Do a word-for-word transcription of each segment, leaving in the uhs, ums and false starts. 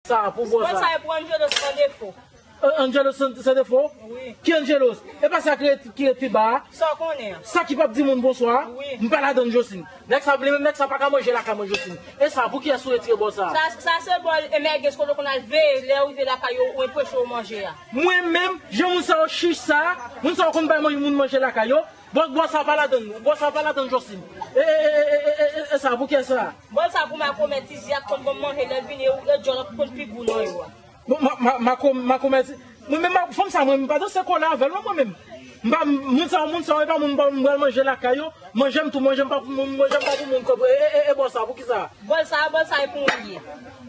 Sa pou bò sa. Bò sa e pou Angelos san defo. An-, Angelos san, san defo? Wi. Ki Angelos? E pa sa ki ret, ki ret pi ba a? Sa w konnen an. Sa ki p ap di moun bonswa a? Wi. M pa ladann Josine. Nèg sa, li menm nèg sa pa ka manje lakay mwen Josine. E sa, pou kiyès ou retire bò sa? Sa, sa se bò e mègez kote w konn al veye lè w rive lakay yo, ou anpeche w manje a. Mwen menm, jan moun sa yo chich sa, moun sa yo konn bay manje, moun manje lakay yo. Bò, bò sa pa ladann, bò sa pa ladann Josine. E, e, e sa, pou kiyès sa? Bò sa pou makomè Tizyak konn ban m manje lè l vini, e djòl ap konn pi gou nan yo a. Bon, ma, ma, ma, ma, ma komèsi. Mwen menm, ma, fanm sa, mwen, m pa danse kole avè l, non, mwen menm. M pa, moun sa, moun sa, e pa moun, m pa, m pral manje lakay yo. Manje m tou, manje m pa pou moun, manje m pa pou moun, konpre, e, e, e, bò sa, pou ki sa? Bò sa, bò sa, e pou mwen li ye.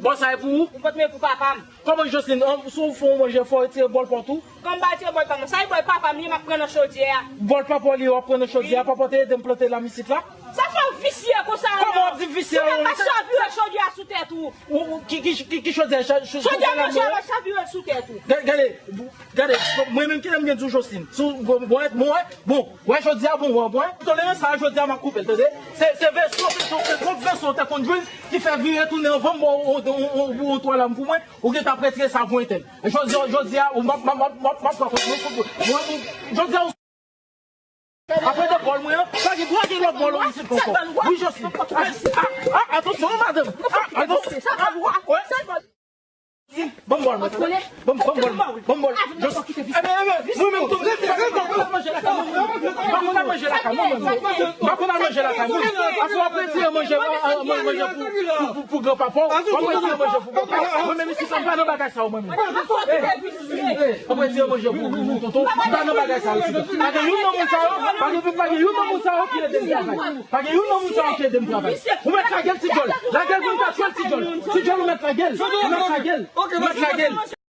Bò sa, e pou ou? Ou pot men pou papa m. Kòman Josline, an, si w fè yon manje, fò w retire bòl pa w tou? Kòman m pa retire bòl pa m? Sa e bòl papa m, li m ap pran nan chodyè a. Bòl papa w li, w ap pran nan chodyè a, papa w te ede m plante lam isit la? Sa fè w visye konsa, non? Kòman w ap di visye? Ou menm pa chavire chodyè a sou tèt ou. Ou, ou, ki, ki, ki, ki chodyè, cha-, cho-, chodyè manje a pa chavire sou tèt ou. Ga-, gade, gade, mwen menm ki lè m gen di w Josline. Si w, bon, bon, bon, bon, wè, jodi a, bon, bon, bon. Tolerans sa, jodi a, m ap koupe l, tande? Se, se veso, se, se, se kont veso w te konn jwenn ki fè vire tounen anvan m, bon, ou, ou, ou, ou, ou, ou twa lam pou mwen, ou gentan ap retire sa pou entèl. E jodi, jodi a, ou, m ap, m ap, m ap, m ap, m ap pran kont mwen, mwen, mwen, jodi a, ou Apre de bòl mwen an, pa gen dwa gen lòt bòl isit ankò. Wi, Josline. A, a, a, atansyon, madanm. A, atansyon. A, wè. Ban m bòl mwen, tande. Ban m, ban m bòl mwen. Ban m bòl. Josline. Enben, enben, mwen menm tou. M pa konn al manje lakay mwen. M pa konn al manje lakay mwen, mwen menm. M pa konn al manje lakay mwen. Paske w ap retire manje, a, a, manje pou, pou, pou, pou granpapa w. W ap retire manje pou granpapa w. Mwen menm isit la, m pa nan bagay sa yo, mwen menm. Ey, ey, w ap retire manje pou, pou, pou tonton. M pa nan bagay sa yo, ti djòl. Pa gen youn nan moun sa yo, pa gen, pa gen youn nan moun sa yo ki ede m travay. Pa gen youn nan moun sa yo ki ede m travay. Ou mèt lage l, ti djòl. Lage l pou m ka tchwe l, ti djòl. Ti djòl, ou mèt lage l. Ou mèt lage l. Ou mèt lage l.